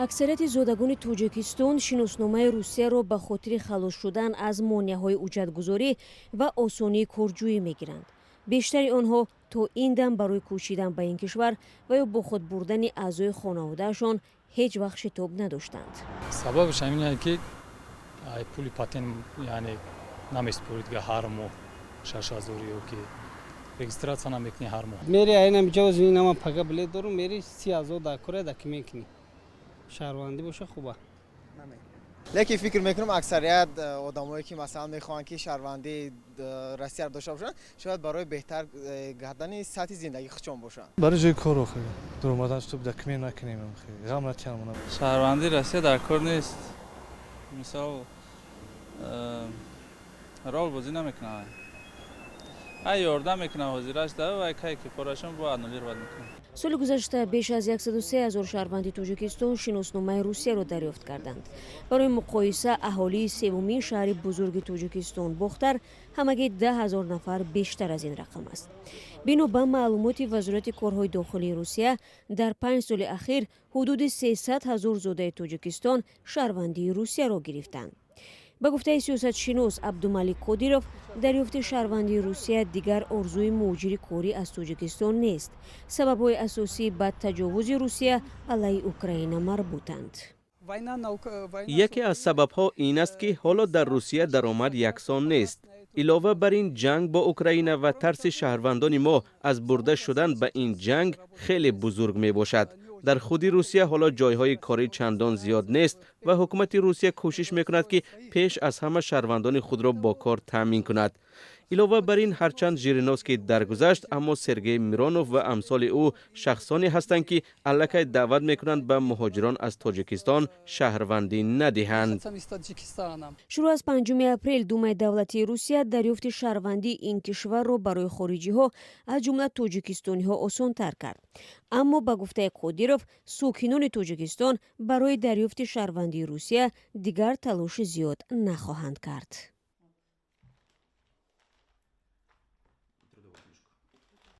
Аксарияти зодагони Тоҷикистон шиносномаи Русияро ба хотири халос шудан аз монеаҳои ҳуҷҷатгузорӣ ва осонии корҷӯӣ мегиранд. Бештари онҳо то ин дам барои кӯчидан ба ин кишвар ва ё бо худ бурдани аъзои хонаводаашон ҳеҷ вақт шитоб надоштанд. Сабабаш ҳамин ки пули патент, яъне намеспорид ҳар моҳ 6000 ё ки регистрация намекунӣ ҳар моҳ. Мери айнам ҷоз инама пага билет дорум, мери, 30 000 дар кора документ кунӣ. Шаҳрвандӣ боша, хуба. Лекин фикр мекунам, аксарият одамое ки, масалан, мехоҳанд, ки шаҳрвандии Россияро дошта бошанд, шояд барои беҳтар гардани сатҳи зиндагии худшон бошанд. Барои ҷои кор охи дуромадан, чтоб документ накунем, ғам натиҳам. Шаҳрвандии Россия дар кор нест. Мисол, рол бозӣ намекунад, ай ёрдам мекунад ҳозираш да вай кай ки форашон бо аннулировать мекунад. Соли гузашта беш аз 103 ҳазор шаҳрванди Тоҷикистон шиносномаи Русияро дарёфт карданд. Барои муқоиса, аҳолии севумин шаҳри бузурги Тоҷикистон, Бохтар, ҳамагӣ 10 000 нафар бештар аз ин рақам аст. Бино ба маълумоти Вазорати корҳои дохилии Русия, дар 5 соли ахир ҳудуди 300 ҳазор зодаи Тоҷикистон шаҳрвандии Русияро гирифтанд. Ба гуфтаи сиёсатшинос Абдумалик Қодиров, дарёфти шаҳрвандии Русия дигар орзуи муҳоҷири корӣ аз Тоҷикистон нест. Сабабҳои асосӣ ба таҷовузи Русия алайҳи Украина марбутанд. Яке аз сабабҳо ин аст, ки ҳоло дар Русия даромад яксон нест. Илова бар ин, ҷанг бо Украина ва тарси шаҳрвандони мо аз бурда шудан ба ин ҷанг хеле бузург мебошад. Дар худи Русия ҳоло ҷойҳои корӣ чандон зиёд нест ва ҳукумати Русия кӯшиш мекунад, ки пеш аз ҳама шаҳрвандони худро бо кор таъмин кунад. Илова бар ин, ҳарчанд Жириновский даргузашт, аммо Сергей Миронов ва амсоли ӯ шахсоне ҳастанд, ки аллакай даъват мекунанд ба муҳоҷирон аз Тоҷикистон шаҳрвандӣ надиҳанд. Шурӯъ аз 5 апрел Думаи давлатии Русия дарёфти шаҳрвандии ин кишварро барои хориҷиҳо, аз ҷумла тоҷикистониҳо, осонтар кард. Аммо, ба гуфтаи Қодиров, сокинони Тоҷикистон барои дарёфти шаҳрвандии Русия дигар талоши зиёд нахоҳанд кард.